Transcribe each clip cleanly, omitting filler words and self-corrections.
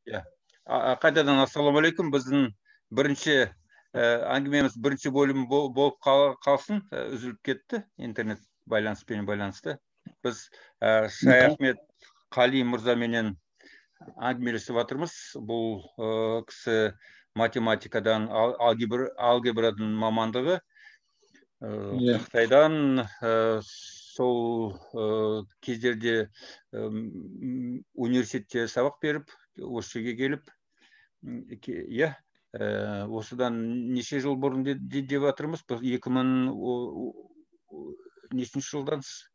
Иә. Қайтадан ассалаумағалейкум. Біздің бірінші әңгімеміз бірінші бөлім болып қалсын. Үзіліп кетті интернет байланыспен байланысты. Біз Шаяхмет Қали мырзаменен әңгімелесіп жатырмыз. Бұл кісі математикадан, алгебрадан мамандығы. Қытайдан сол кездерде университетте сабақ беріп, осы жерге келіп, иә, осыдан неше жыл бұрын деп жатырмыз? Біз 2000 нешінші жылдансыз?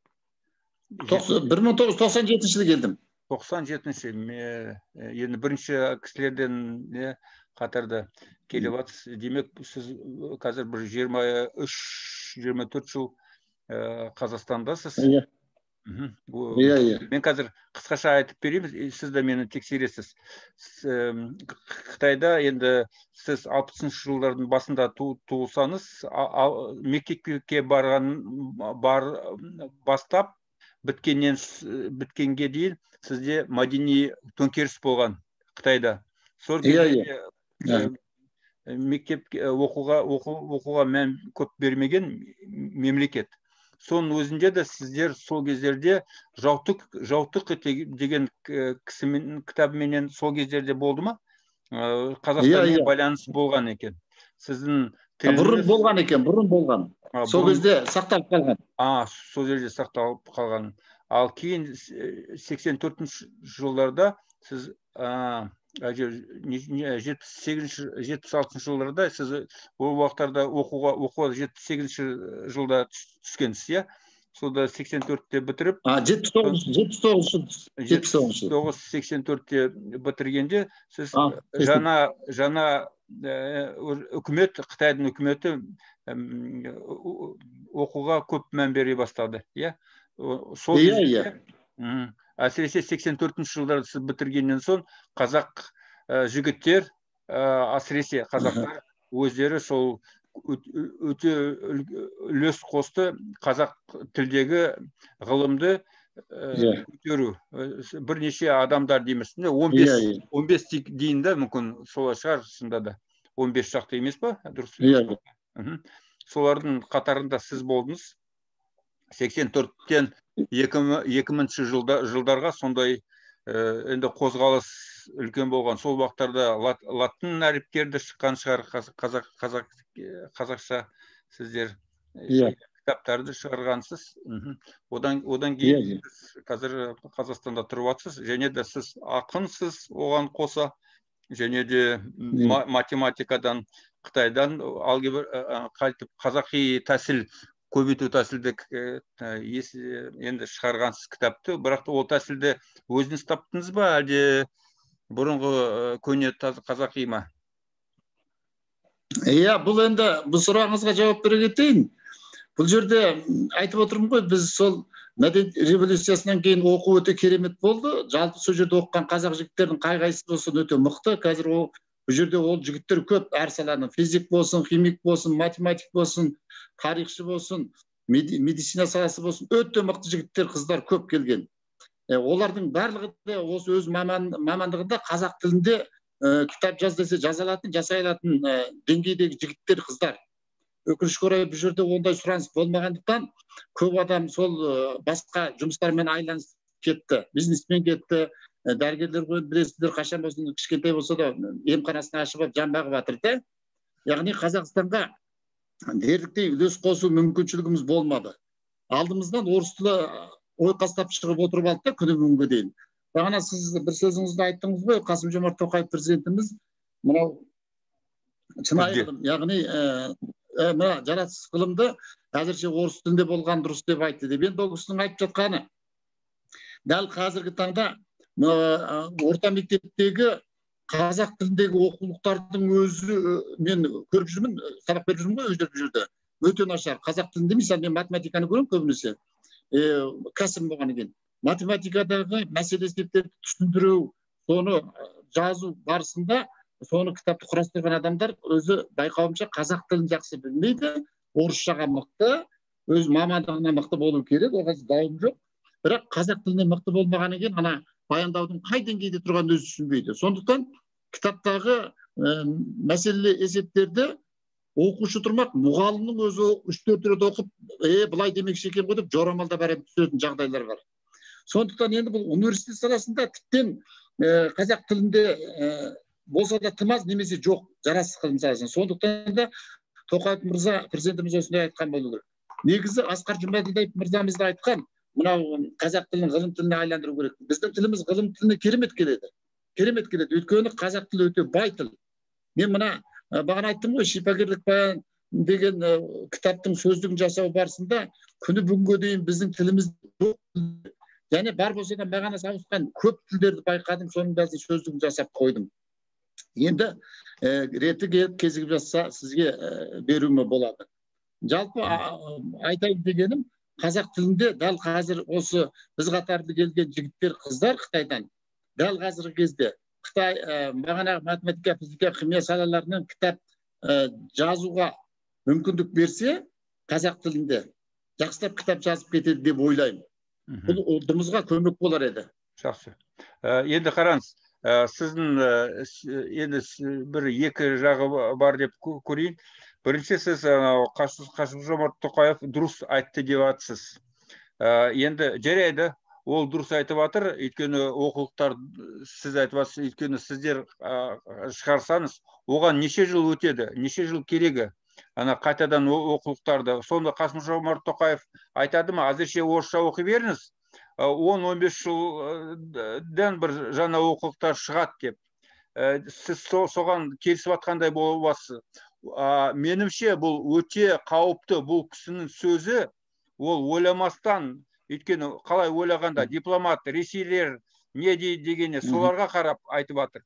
1997 жылы келдім. 97-ші, енді бірінші кісілерден қатарда келіп жатсыз. Демек, сіз қазір бір 23-24 жыл Қазақстандасыз. Иә. Иә, иә. Мен қазір қысқаша айтып берейін, сіз де мені тексересіз. Қытайда енді сіз 60-шы жылдардың басында туылсаңыз, мектепке барған бар бастап біткенге дейін сізде мәдени төңкеріс болған Қытайда. Сол кезде мектеп оқуға мән көп бермеген мемлекет. Соның өзінде де сіздер сол кездерде Жаутық деген кісімен кітабыменен сол кездерде болды ма? Қазақстанмен байланыс болған екен. Сіздің бұрын болған екен, бұрын болған. Сол кезде сақталып қалған. Сол жерде сақталып қалған. Ал кейін 84-ші жылдарда сіз 78-ші, 76-шы жылдарда сіз ол уақыттарда оқуға 78-ші жылда түскенсіз, иә? Сонда 84-те бітіріп, 79-шы, 79-шы. 79-84-те бітіргенде сіз жаңа үкімет, Қытайдың үкіметі оқуға көп мән бере бастады, иә? Сол кезде, әсіресе 84-ші жылдары сіз бітіргеннен соң қазақ жігіттер, әсіресе қазақтар өздері сол өте үлес қосты қазақ тілдегі ғылымды көтеру. Бірнеше адамдар дейміз. 15 дейін де мүмкін солай шығар, шынында да. 15 шақты емес па? Дұрыс. Солардың қатарында сіз болдыңыз. 84-тен 2000-ші жылдарға сондай енді қозғалыс үлкен болған. Сол уақыттарда латын әріптері де шыққан шығар, қазақша сіздер кітаптарды шығарғансыз. Одан кейін қазір Қазақстанда тұрып жатсыз, және де сіз ақынсыз оған қоса, және де математикадан, Қытайдан алгебра қайтып қазақи тәсіл көбейту тәсілді енді шығарғансыз кітапты, бірақ ол тәсілді өзіңіз таптыңыз ба, әлде бұрынғы көне қазақи ма? Иә, бұл енді бұл сұрағыңызға жауап бере кетейін. Бұл жерде айтып отырмын ғой, біз сол мәдениет революциясынан кейін оқу өте керемет болды. Жалпы сол жерде оқыған қазақ жігіттерінің қай-қайсысы болсын өте мықты. Қазір ол бұл жерде ол жігіттер көп, әр саланың, физик болсын, химик болсын, математик болсын, тарихшы болсын, медицина саласы болсын, өте мықты жігіттер, қыздар көп келген. Олардың барлығы да осы өз мамандығында қазақ тілінде кітап жаз десе жаза алатын, жасай алатын деңгейдегі жігіттер, қыздар. Өкінішке орай бұл жерде ондай сұраныс болмағандықтан көп адам сол басқа жұмыстармен айланысып кетті, бизнеспен кетті. Дәрігерлер ғой, білесіздер, қашан болсын кішкентай болса да емханасын ашып алып жан бағып жатыр да. Яғни Қазақстанға дерліктей үлес қосу мүмкіншілігіміз болмады. Алдымыздан орыс тілі ойқастап шығып отырып алды да күні бүгінге дейін. Бағана сіз бір сөзіңізді айттыңыз ғой, Қасым-Жомарт Тоқаев президентіміз мынау шынайы ғылым, яғни мына жаратылыс ғылымды әзірше орыс тілінде болған дұрыс деп айтты деп. Енді ол кісінің айтып жатқаны дәл қазіргі таңда орта мектептегі қазақ тіліндегі оқулықтардың өзі, мен көріп жүрмін, сабақ беріп жүрмін ғой өздері бұл жерде, өте нашар. Қазақ тілінде, мысалы, мен математиканы көремін көбінесе, кәсібім болғаннан кейін. Математикадағы мәселе есептерді түсіндіру, соны жазу барысында соны кітапты құрастырған адамдар өзі байқауымша қазақ тілін жақсы білмейді, орысшаға мықты, өз мамандығына мықты болу керек, оған дауым жоқ. Бірақ қазақ тіліне мықты болмағаннан кейін ана баяндаудың қай деңгейде тұрғанын өзі түсінбейді. Сондықтан кітаптағы мәселе есептерді оқушы тұрмақ, мұғалімнің өзі 3-4 рет оқып, былай демекші екен ғой деп жорамалдап әрі түсетін жағдайлар бар. Сондықтан енді бұл университет саласында тіптен қазақ тілінде болса да тым аз немесе жоқ, жарасыз ғылым саласында. Сондықтан да Тоқаев мырза, президентіміз осындай айтқан болу керек. Негізі Асқар Жұмаділдаев мырзамыз да айтқан, мынау қазақ тілін ғылым тіліне айландыру керек. Біздің тіліміз ғылым тіліне керемет келеді. Керемет келеді. Өйткені қазақ тілі өте бай тіл. Мен мына бағана айттым ғой, шипагерлік баян деген кітаптың сөздігін жасау барысында күні бүгінге дейін біздің тіліміз және бар болса да мағынасы ауысқан көп тілдерді байқадым, соның бәрін сөздігін жасап қойдым. Енді реті келіп кезігіп жатса сізге беруіме болады. Жалпы айтайын дегенім, қазақ тілінде дәл қазір осы біз қатарлы келген жігіттер, қыздар Қытайдан дәл қазіргі кезде Қытай бағанағы математика, физика, химия салаларынан кітап жазуға мүмкіндік берсе, қазақ тілінде жақсылап кітап жазып кетеді деп ойлаймын. Бұл ұлтымызға көмек болар еді. Жақсы. Енді қараңыз, сіздің енді бір екі жағы бар деп көрейін. Бірінші, сіз Қасым-Жомарт Тоқаев дұрыс айтты деп жатсыз. Енді жарайды, ол дұрыс айтып жатыр, өйткені оқулықтар сіз айтып жатсыз, өйткені сіздер шығарсаңыз, оған неше жыл өтеді, неше жыл керегі ана қайтадан оқулықтарды. Сонда Қасым-Жомарт Тоқаев айтады ма, әзірше орысша оқи беріңіз, 10-15 жылдан бір жаңа оқулықтар шығады деп. Сіз соған келісіп жатқандай болып жатсыз. Меніңше бұл өте қауіпті, бұл кісінің сөзі, ол ойламастан, өйткені қалай ойлағанда дипломат, ресейлер не дейді дегенне соларға қарап айтып жатыр.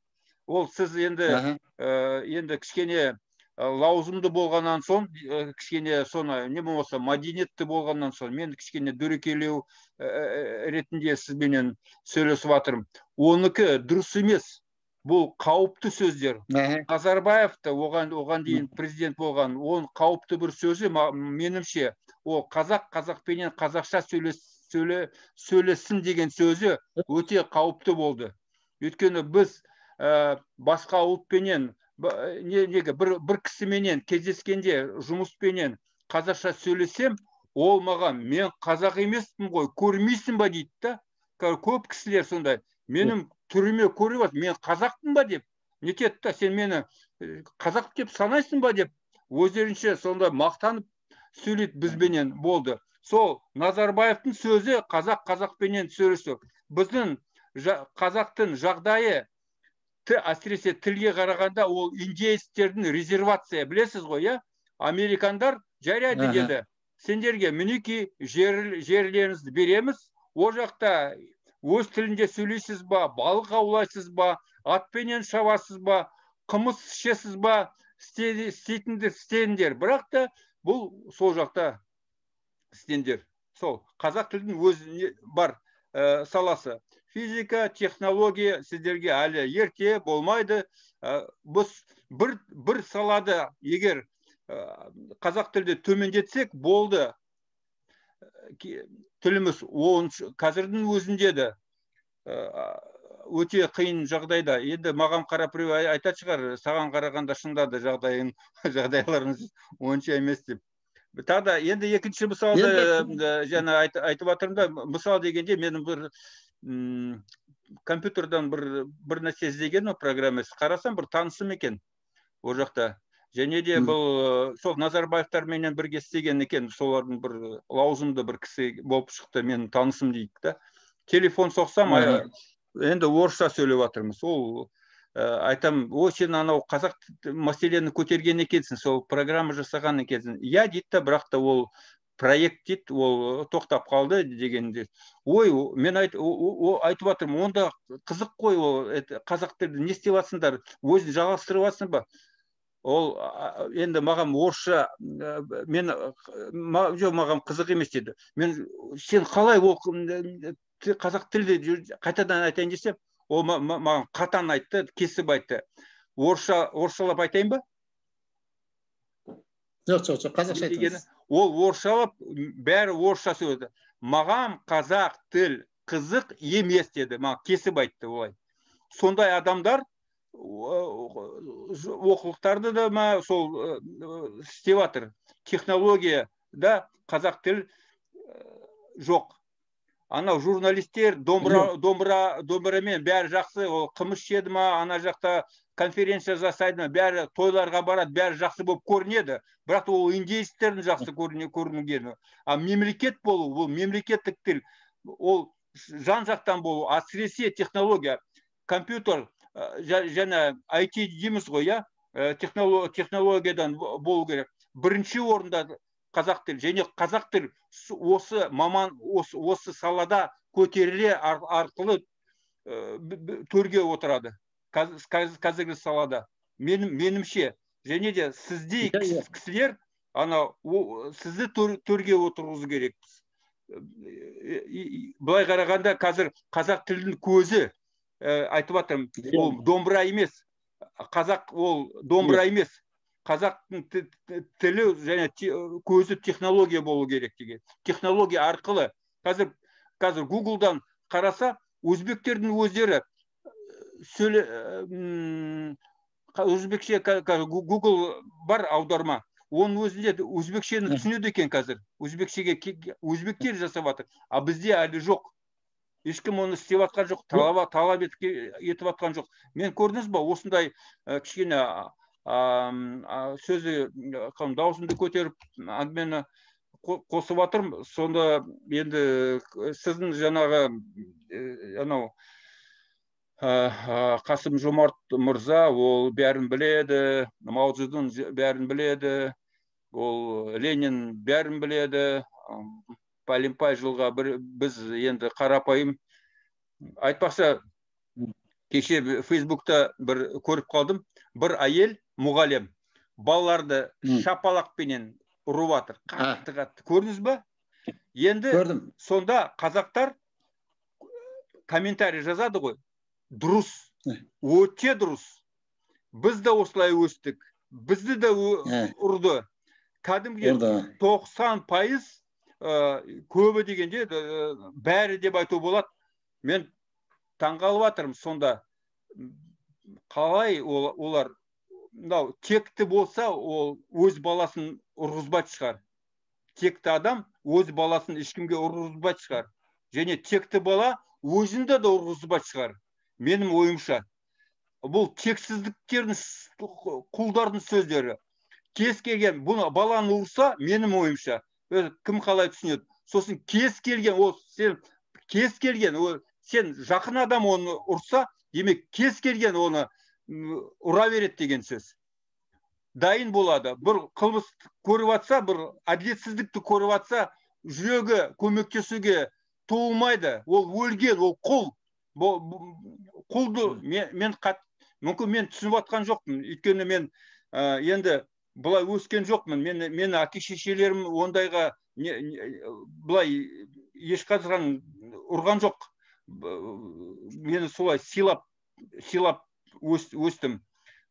Ол сіз енді енді кішкене лауазымды болғаннан соң, кішкене соны не болмаса мәдениетті болғаннан соң, мен кішкене дөрекелеу ретінде сізбенен сөйлесіп жатырмын. Оныкі дұрыс емес. Бұл қауіпті сөздер. Назарбаев та оған дейін президент болған, оның қауіпті бір сөзі, меніңше, ол қазақ қазақпенен қазақша сөйлессін деген сөзі өте қауіпті болды. Өйткені біз басқа ұлтпенен, неге бір кісіменен кездескенде, жұмыспенен қазақша сөйлесем, ол маған мен қазақ емеспін ғой, көрмейсің ба дейді да. Көп кісілер сондай, менің түріме көріп алып, мен қазақпын ба деп нетеді да, сен мені қазақ деп санайсың ба деп өздерінше сондай мақтанып сөйлейді бізбенен болды. Сол Назарбаевтың сөзі қазақ қазақпенен сөйлесу. Біздің қазақтың жағдайы, әсіресе тілге қарағанда, ол индейцтердің резервация, білесіз ғой, иә? Американдар жарайды деді. Сендерге мінекей жерлеріңізді береміз, ол жақта өз тілінде сөйлейсіз ба, балық аулайсыз ба, атпенен шабасыз ба, қымыз ішесіз ба, істейтінді істеңдер. Бірақ та бұл сол жақта істеңдер. Сол қазақ тілінің өзіне бар саласы. Физика, технология сіздерге әлі ерте болмайды. Біз бір салада егер қазақ тілді төмендетсек болды. Тіліміз қазірдің өзінде де өте қиын жағдайда. Енді маған қарап біреу айтатын шығар, саған қарағанда шынында да жағдайларыңыз онша емес деп. Тағы да енді екінші мысалды жаңа айтып жатырмын да, мысал дегенде менің бір компьютердан бір нәрсе іздеген программасы, қарасам бір танысым екен ол жақта. Және де бұл сол Назарбаевтарменен бірге істеген екен, солардың бір лауазымды бір кісі болып шықты, менің танысым дейді да. Телефон соқсам, енді орысша сөйлеп жатырмыз. Ол айтам, о, сен анау қазақ мәселені көтерген екенсің, сол программа жасаған екенсің. Иә дейді да, бірақ та ол проект дейді, ол тоқтап қалды дегенде. Ой, мен айтып жатырмын, онда қызық қой ол, қазақ тілді не істеп жатсыңдар, өзін жалғастырып жатсың ба? Ол енді маған орысша, мен жоқ, маған қызық емес деді. Мен сен қалай ол қазақ тілді қайтадан айтайын десем, ол маған қатаң айтты, кесіп айтты. Орысшалап айтайын ба? Жоқ, жоқ, жоқ, қазақша айтыңыз. Ол орысшалап, бәрі орысша сөйледі. Маған қазақ тіл қызық емес деді, маған кесіп айтты олай. Сондай адамдар оқулықтарды да ма сол істеп жатыр. Технологияда қазақ тіл жоқ. Анау журналистер домбырамен бәрі жақсы, ол қымыз ішеді ма, ана жақта конференция жасайды ма, бәрі тойларға барады, бәрі жақсы болып көрінеді. Бірақ ол индейцтердің жақсы көрінгені. А мемлекет болу, бұл мемлекеттік тіл, ол жан жақтан болу, әсіресе технология, компьютер, және IT дейміз ғой, иә, технологиядан болу керек. Бірінші орында қазақ тіл, және қазақ тіл осы маман, осы салада көтеріле арқылы төрге отырады. Қазіргі салада. Менімше, және де сіздей кісілер, ана, сізді төрге отырғызу керекпіз. Былай қарағанда қазір қазақ тілінің көзі, айтып жатырмын, ол домбыра емес. Қазақ ол домбыра емес. Қазақтың тілі және көзі технология болу керек деген. Технология арқылы қазір Google'дан қараса, өзбектердің өздері өзбекше Google бар аударма. Оның өзінде өзбекшені түсінеді екен қазір. Өзбекшеге өзбектер жасап жатыр. А бізде әлі жоқ. Ешкім оны істеп жатқан жоқ, талап етіп жатқан жоқ. Мен көрдіңіз ба, осындай кішкене сөзі даусымды көтеріп әңгімені қосып жатырмын. Сонда енді сіздің жаңағы анау Қасым Жомарт мырза, ол бәрін біледі, Мао Цзэдун бәрін біледі, ол Ленин бәрін біледі. Пәленбай жылға бір, біз енді қарапайым. Айтпақшы, кеше Фейсбукта бір көріп қалдым, бір әйел мұғалім балаларды шапалақпенен ұрып жатыр, қатты-қатты. Көрдіңіз ба? Енді көрдім. Сонда қазақтар комментарий жазады ғой. Дұрыс, өте дұрыс. Біз де осылай өстік. Бізді де ұрды. Кәдімгідей 90% көбі дегенде бәрі деп айту болады. Мен таңғалып жатырмын сонда. Қалай олар мынау текті болса, ол өз баласын ұрғызбайтын шығар. Текті адам өз баласын ешкімге ұрғызбайтын шығар. Және текті бала өзінде де ұрғызбайтын шығар. Менің ойымша. Бұл тексіздіктердің, құлдардың сөздері. Кез келген бұны баланы ұрса, менің ойымша, кім қалай түсінеді. Сосын кез келген, ол сен, кез келген, ол сен жақын адам оны ұрса, демек кез келген оны ұра береді деген сөз. Дайын болады. Бір қылмыс көріп атса, бір әділетсіздікті көріп атса, жүрегі көмектесуге толмайды. Ол өлген, ол құл. Құлды мен мүмкін мен түсініп атқан жоқпын. Өйткені мен енді былай өскен жоқпын. Мен әке шешелерім ондайға былай ешқашан ұрған жоқ. Мені солай сыйлап өстім.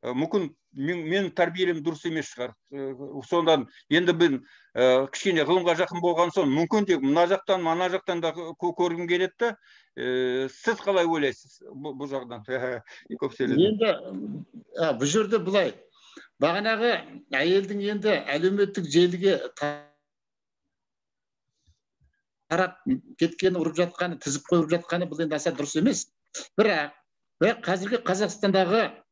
Мүмкін менің тәрбиелем дұрыс емес шығар. Сондан енді мен кішкене ғылымға жақын болған соң, мүмкін де мына жақтан, ана жақтан да көргім келеді де. Сіз қалай ойлайсыз бұл жағдан? Көп сөйледім. Енді бұл жерде былай, бағанағы әйелдің енді әлеуметтік желіге тарап кеткені, ұрып жатқаны, тізіп қойып жатқаны бұл енді аса дұрыс емес. Бірақ қазіргі Қазақстандағы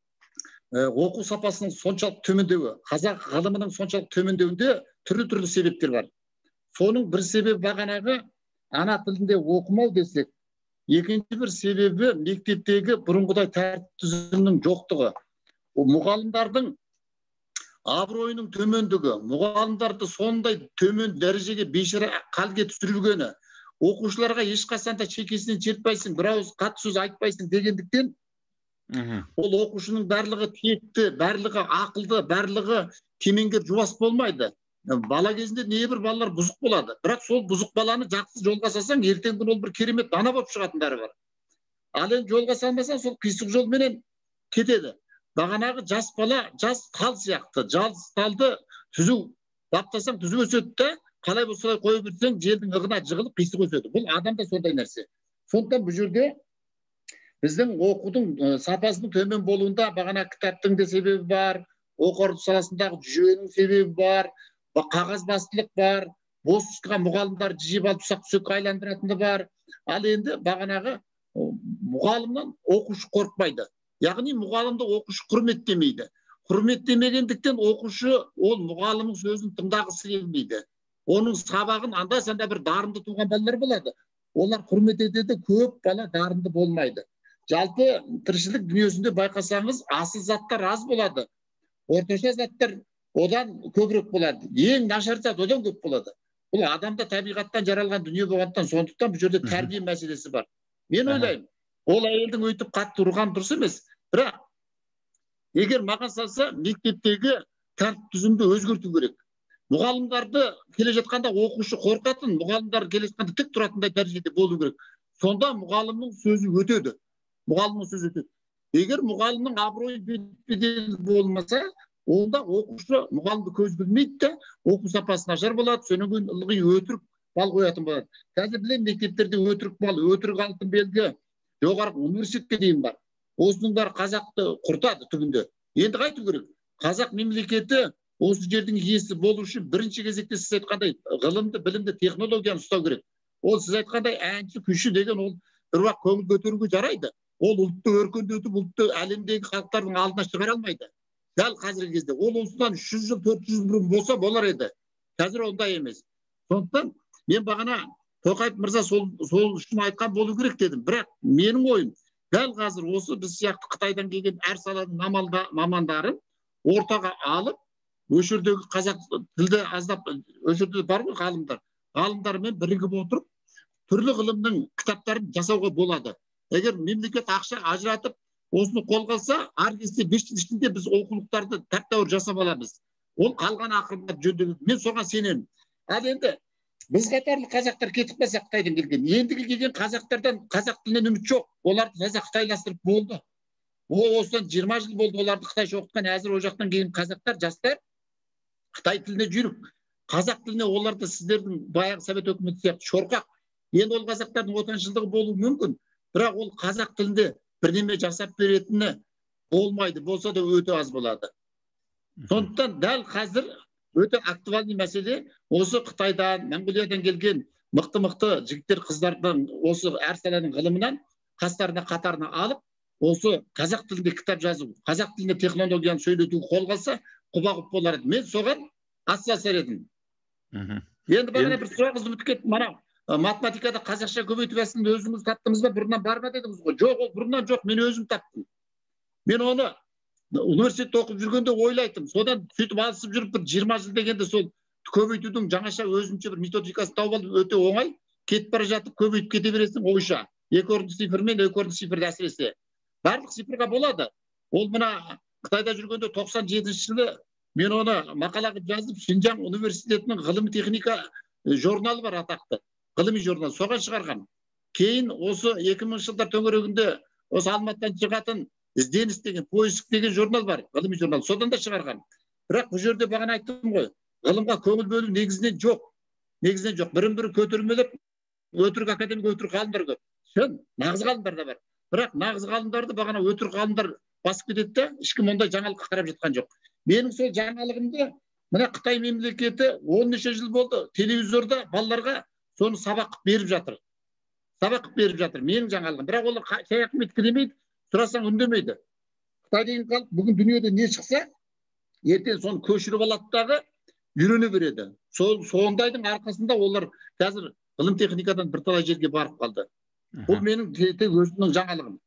оқу сапасының соншалық төмендеуі, қазақ ғылымының соншалық төмендеуінде түрлі-түрлі себептер бар. Соның бір себебі бағанағы ана тілінде оқымау десек, екінші бір себебі мектептегі бұрынғыдай тәртіп түзімнің жоқтығы, мұғалімдердің абыройының төмендігі, мұғалімдерді сондай төмен дәрежеге бейшара халге түсірілгені, оқушыларға ешқашан да шекесінен шертпайсың, бір ауыз қатты сөз айтпайсың дегендіктен, ол оқушының барлығы текті, барлығы ақылды, барлығы кемеңгер жуас болмайды. Бала кезінде небір балалар бұзық болады. Бірақ сол бұзық баланы жақсы жолға салсаң, ертеңгі күні ол бір керемет дана болып шығатындары бар. Ал енді жолға салмасаң, сол қисық жолменен кетеді. Бағанағы жас бала, жас тал сияқты, жас талды түзу баптасаң түзу өседі де, қалай болса солай қойып жүрсең, желдің ығына жығылып қисық өседі. Бұл адам да сондай нәрсе. Сондықтан бұл жерде біздің оқудың сапасының төмен болуында бағана кітаптың да себебі бар, оқу саласындағы жүйенің себебі бар, қағазбастылық бар, бос тұтқан мұғалімдер жиып алып ұсақ түйекке айландыратыны бар. Ал енді бағанағы мұғалімнен оқушы қорықпайды. Яғни мұғалімді оқушы құрметтемейді. Құрметтемегендіктен оқушы ол мұғалімнің сөзін тыңдағысы келмейді. Оның сабағын анда-санда бір дарынды туған балалар болады. Олар құрмет етеді, көп бала дарынды болмайды. Жалпы тіршілік дүниесінде байқасаңыз, асыл заттар аз болады. Орташа заттар одан көбірек болады. Ең нашар зат одан көп болады. Бұл адамда табиғаттан жаралған дүние болғандықтан, сондықтан бұл жерде тәрбие мәселесі бар. Мен ойлаймын, ол әйелдің өйтіп қатты ұрған дұрыс емес. Бірақ егер маған салса, мектептегі тәртіп түзімді өзгерту керек. Мұғалімдарды келе жатқанда оқушы қорқатын, мұғалімдер келе жатқанда тік тұратындай дәрежеде болу керек. Сонда мұғалімнің сөзі өтеді. Мұғалімнің сөзі өтеді. Егер мұғалімнің абыройы бет-беделі болмаса, онда оқушы мұғалімді көз білмейді де, оқу сапасы нашар болады, содан кейін ылғи өтірік бал қоятын болады. Қазір білемін, мектептерде өтірік бал, өтірік алтын белгі, жоғарғы университетке дейін бар. Осының бәрі қазақты құртады түбінде. Енді қайту керек? Қазақ мемлекеті осы жердің иесі болу үшін бірінші кезекте сіз айтқандай ғылымды, білімді, технологияны ұстау керек. Ол сіз айтқандай әнші, күйші деген ол бір уақыт көңіл көтеруге жарайды. Ол ұлтты өркендетіп, ұлтты әлемдегі халықтардың алдына шығара алмайды. Дәл қазіргі кезде ол осыдан 300 жыл, 400 жыл бұрын болса болар еді. Қазір ондай емес. Сондықтан мен бағана Тоқаев мырза сол үшін айтқан болу керек дедім. Бірақ менің ойым дәл қазір осы біз сияқты Қытайдан келген әр саланың мамандарын ортаға алып, осы жердегі қазақ тілді аздап, осы жерде бар ғой ғалымдар, ғалымдармен бірігіп отырып түрлі ғылымның кітаптарын жасауға болады. Егер мемлекет ақша ажыратып осыны қолға алса, ар кезде 5 жыл ішінде біз оқулықтарды тәп-тәуір жасап аламыз. Ол қалған ақырындап жөнделеді. Мен соған сенемін. Ал енді біз қатарлы қазақтар кетіп қалса Қытайдан келген, ендігі келген қазақтардан қазақ тілінен үміт жоқ. Оларды таза қытайластырып болды. Ол осыдан 20 жыл болды оларды қытайша оқытқан. Әзір ол жақтан келген қазақтар, жастар қытай тіліне жүйрік. Қазақ тіліне оларды сіздердің баяғы совет өкіметі сияқты шорқақ. Енді ол қазақтардың отаншылдығы болуы мүмкін, бірақ ол қазақ тілінде бірдеме жасап беретіні болмайды, болса да өте аз болады. Сондықтан дәл қазір өте актуальный мәселе осы Қытайдан, Моңғолиядан келген мықты-мықты жігіттер, қыздардан осы әр саланың ғылымынан қастарына қатарына алып, осы қазақ тілінде кітап жазу, қазақ тілінде технологияны сөйлету қолға алса, құба-құп болар еді. Мен соған атсалысар едім. Енді бағана бір сұрағыңызды ұмытып кеттім. Мана математикада қазақша көбейту әдісін өзіңіз таптыңыз ба, бұрыннан бар ма дедіңіз ғой? Жоқ, ол бұрыннан жоқ, мен өзім таптым. Мен оны университетте оқып жүргенде ойлайтым. Содан сөйтіп алысып жүріп бір 20 жыл дегенде сол көбейтудің жаңаша өзімше бір методикасын тауып алдым. Өте оңай, кетіп бара жатып көбейтіп кете бересің ойша. Екі орынды цифрмен, екі орынды цифрді әсіресе. Барлық цифрға болады. Ол мына Қытайда жүргенде 97 жылы мен оны мақала қылып жазып, Шинжаң университетінің ғылыми техника журналы бар атақты. Ғылыми журнал, соған шығарған. Кейін осы 2000 жылдар төңірегінде осы Алматыдан шығатын ізденіс деген, поиск деген журнал бар, ғылыми журнал, содан да шығарған. Бірақ бұл жерде бағана айттым ғой, ғылымға көңіл бөлу негізінен жоқ. Негізінен жоқ. Бірін-бірі көтермелеп, өтірік академик, өтірік ғалымдар көп. Шын, нағыз ғалымдар да бар. Бірақ нағыз ғалымдарды бағана өтірік ғалымдар басып кетеді де, ешкім ондай жаңалыққа қарап жатқан жоқ. Менің сол жаңалығымды мына Қытай мемлекеті 10 неше жыл болды, телевизорда балаларға соны сабақ қылып беріп жатыр. Сабақ қылып беріп жатыр. Менің жаңалығым. Бірақ олар Шаяхметке демейді, сұрасаң үндемейді. Қытай деген халық бүгін дүниеде не шықса, ертең соны көшіріп алады дағы үйрене береді. Сондайдың арқасында олар қазір ғылым техникадан бірталай жерге барып қалды. Бұл менің тек өзімнің жаңалығым.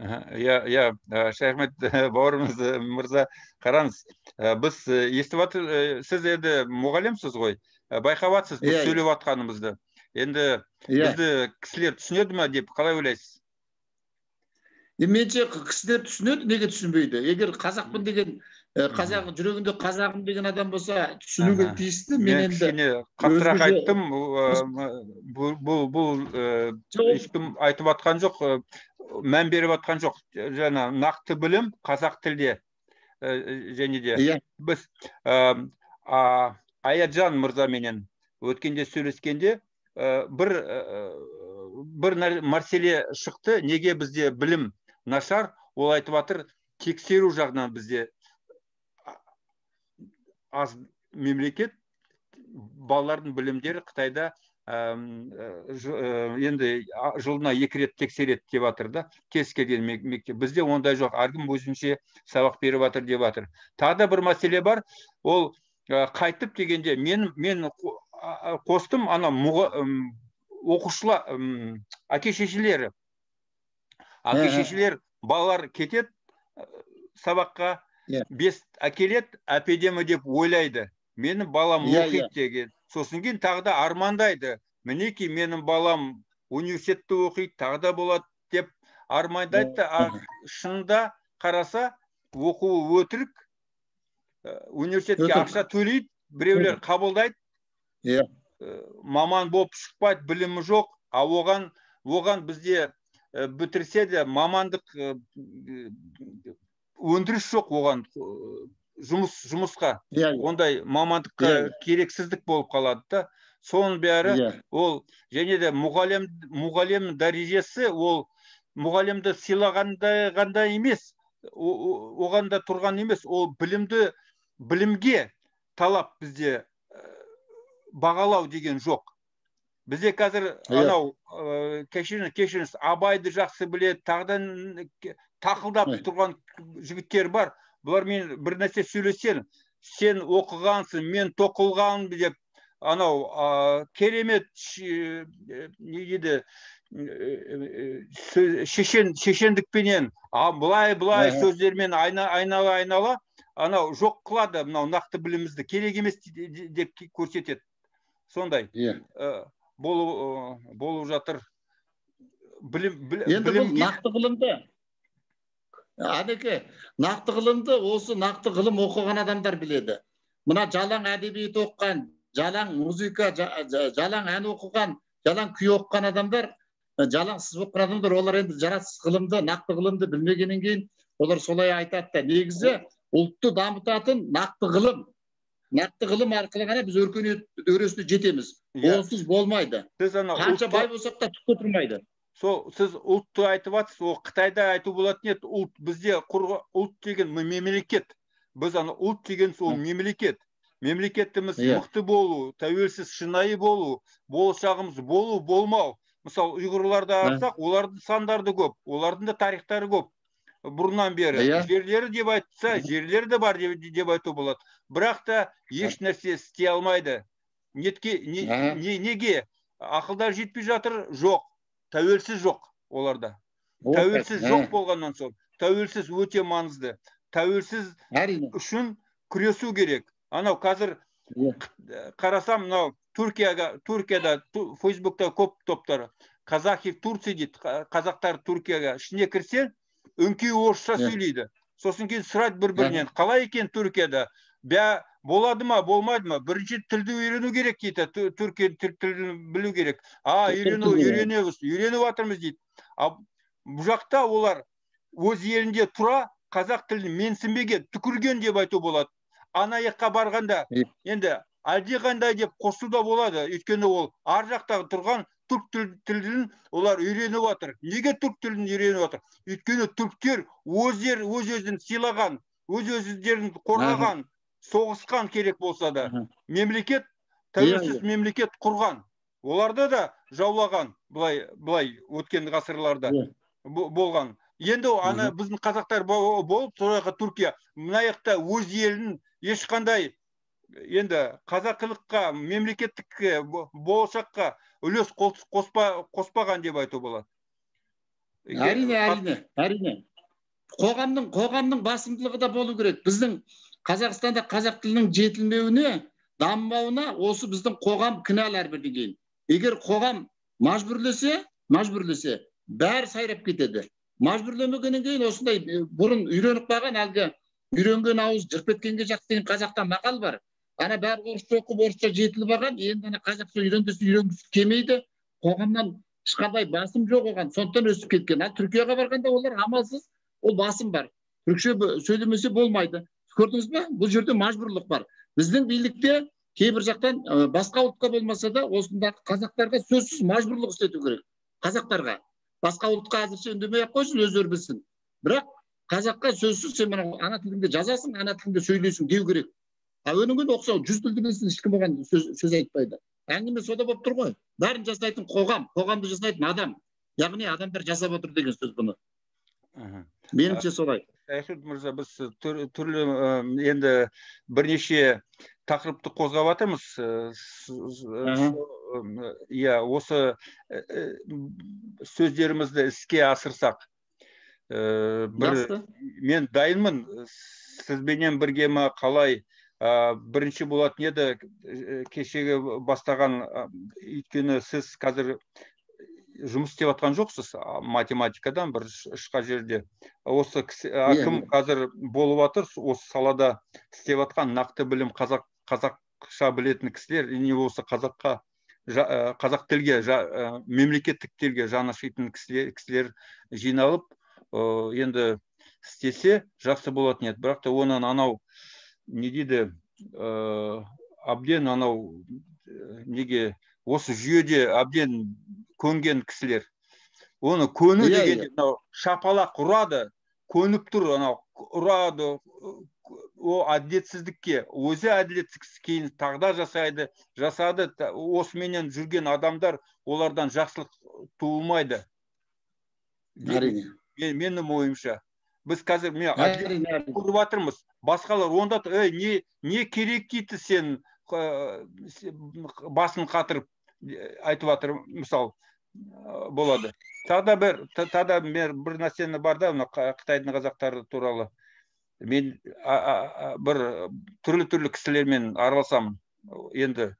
Иә, Шаяхмет бауырымыз мырза, қараңыз, біз естіп жатыр, сіз енді мұғалімсіз ғой, байқап жатсыз біз сөйлеп жатқанымызды. Енді бізді кісілер түсінеді ме деп қалай ойлайсыз? Меніңше кісілер түсінеді, неге түсінбейді? Егер қазақпын деген, қазақ жүрегінде қазағым деген адам болса, түсінуге тиісті. Мен енді қаттырақ айттым, бұл ешкім айтып атқан жоқ, мән беріп атқан жоқ. Жаңа нақты білім қазақ тілде және де біз Аяджан мырзаменен өткенде сөйлескенде бір бір мәселе шықты, неге бізде білім нашар, ол айтып жатыр, тексеру жағынан бізде аз мемлекет, балалардың білімдері Қытайда енді жылына 2 рет тексереді деп жатыр да, кез келген мектеп. Бізде ондай жоқ, әркім өзінше сабақ беріп жатыр деп жатыр. Тағы да бір мәселе бар, ол қайтып дегенде мен қостым ана оқушылар, әке шешелері. Әке шешелер, балалар кетеді сабаққа, 5 әкеледі, әпедемі деп ойлайды. Менің балам оқиды деген. Сосын кейін тағы да армандайды. Мінекей менің балам университетте оқиды, тағы да болады деп армандайды да, шынында қараса оқуы өтірік, университетке ақша төлейді, біреулер қабылдайды. Маман болып шықпайды, білімі жоқ, а оған бізде бітірсе де мамандық өндіріс жоқ, оған жұмысқа ондай мамандыққа керексіздік болып қалады да. Соның бәрі ол және де мұғалім дәрежесі, ол мұғалімді сыйлағандай ғана емес, оған да тұрған емес, ол білімге талап бізде бағалау деген жоқ. Бізде қазір анау кешіріңіз, Абайды жақсы біледі, тағыдан тақылдап тұрған жігіттер бар. Бұлармен бір нәрсе сөйлесең, сен оқығансың, мен тоқылғанмын деп анау керемет не дейді, шешендікпенен былай сөздермен айнала анау жоқ қылады, мынау нақты білімімізді керек емес деп көрсетеді. Сондай болып жатыр. Енді бұл нақты ғылымды, әнеке, нақты ғылымды осы нақты ғылым оқыған адамдар біледі. Мына жалаң әдебиет оқыған, жалаң музыка, жалаң ән оқыған, жалаң күй оқыған адамдар, жалаң сыз оқыған адамдар, олар енді жаратылыс ғылымды, нақты ғылымды білмегеннен кейін олар солай айтады да. Негізі ұлтты дамытатын нақты ғылым. Нақты ғылым арқылы ғана біз өркениет өресіне жетеміз. Онсыз болмайды. Қанша бай болсақ та түкке тұрмайды. Сол сіз ұлтты айтып жатсыз, ол Қытайда айту болатын еді. Ұлт бізде ұлт деген мемлекет. Біз ана ұлт деген сол мемлекет. Мемлекетіміз мықты болу, тәуелсіз шынайы болу, болашағымыз болу, болмау. Мысалы, ұйғырларды алсақ, олардың сандары да көп, олардың да тарихтары көп. Бұрыннан бері жерлері деп айтса, жерлері де бар деп айту болады. Бірақ та еш нәрсе істей алмайды. Неге? Ақылдар жетпей жатыр? Жоқ. Тәуелсіз жоқ оларда. Тәуелсіз жоқ болғаннан соң, тәуелсіз өте маңызды. Тәуелсіз үшін күресу керек. Анау қазір қарасам, мынау Түркияда, Фейсбукта көп топтар. Казахи в Турции дейді, қазақтар Түркияға. Ішіне кірсе, өңкей орысша сөйлейді. Сосын кейін сұрайды бір-бірінен, қалай екен Түркияда? Болады ма, болмайды ма? Бірінші тілді үйрену керек дейді, Түркия тілін білу керек. А, үйренеміз, үйреніп жатырмыз дейді. А бұл жақта олар өз елінде тұра қазақ тілін менсінбеген, түкірген деп айту болады. Ана жаққа барғанда енді әлдеқандай деп қосу да болады, өйткені ол ар жақтағы тұрған түрк тілін олар үйреніп жатыр. Неге түрк тілін үйреніп жатыр? Өйткені түріктер өздері өз-өзін сыйлаған, өз-өздерін қорғаған, соғысқан керек болса да, мемлекет, тәуелсіз мемлекет құрған. Оларда да жаулаған, былай өткен ғасырларда болған. Енді ана біздің қазақтар болып, сол жаққа Түркия, мына жақта өз елін ешқандай енді қазақылыққа, мемлекеттік болашаққа үлес қоспаған деп айту болады. Әрине, әрине, әрине. Қоғамның басымдылығы да болу керек. Біздің Қазақстанда қазақ тілінің жетілмеуіне, дамымауына осы біздің қоғам кінәлі әрбірден кейін. Егер қоғам мәжбүрлесе, бәрі сайрап кетеді. Мәжбүрлемегеннен кейін осындай бұрын үйреніп қалған, әлгі үйренген ауыз жырп еткенге жақсы деген қазақта мақал бар. Ана бәрі орысша оқып, орысша жетіліп алған, енді ана қазақша үйренгісі үйренгісі келмейді. Қоғамнан ешқандай басым жоқ оған, сондықтан өсіп кеткен. Ал Түркияға барғанда олар амалсыз, ол басым бар. Түркше сөйлемесе болмайды. Көрдіңіз бе? Бұл жерде мәжбүрлік бар. Біздің билікте кейбір жақтан басқа ұлтқа болмаса да осындағы қазақтарға сөзсіз мәжбүрлік істету керек. Қазақтарға. Басқа ұлтқа әзірше үндемей ақ қойсын, өздері білсін. Бірақ қазаққа сөзсіз сен мына ана тіліңде жазасың, ана тіліңде сөйлейсің деу керек. А одан кейін оқыса 100 тілді білсін, ешкім оған сөз айтпайды. Әңгіме сода болып тұр ғой. Бәрін жасайтын қоғам, қоғамды жасайтын адам. Яғни адамдар жасап отыр деген сөз бұны. Меніңше солай. Саяхат мырза, біз түрлі енді бірнеше тақырыпты қозғап жатырмыз. Иә, осы сөздерімізді іске асырсақ, бір мен дайынмын, сізбенен бірге ма қалай, бірінші болатын еді кешегі бастаған, өйткені сіз қазір жұмыс істеп жатқан жоқсыз математикадан бір шыққан жерде. Осы кім қазір болып жатыр, осы салада істеп жатқан нақты білім қазақша білетін кісілер, не болса қазаққа, қазақ тілге, мемлекеттік тілге жаны ашитын кісілер жиналып, енді істесе жақсы болатын еді. Бірақ та оның анау не дейді, әбден анау неге осы жүйеде әбден көнген кісілер. Оны көну дегенде мынау шапалақ ұрады, көніп тұр, анау ұрады, о әділетсіздікке, өзі әділетсіз кейін тағы да жасайды, жасады. Осыменен жүрген адамдар, олардан жақсылық туылмайды. Әрине. Менің ойымша. Біз қазір көріп жатырмыз. Басқалар онда не керек дейді сен басын қатырып айтып жатыр, мысал болады. Тағы да бір нәрсені бар да, мына Қытайдың қазақтары туралы. Мен бір түрлі-түрлі кісілермен араласамын. Енді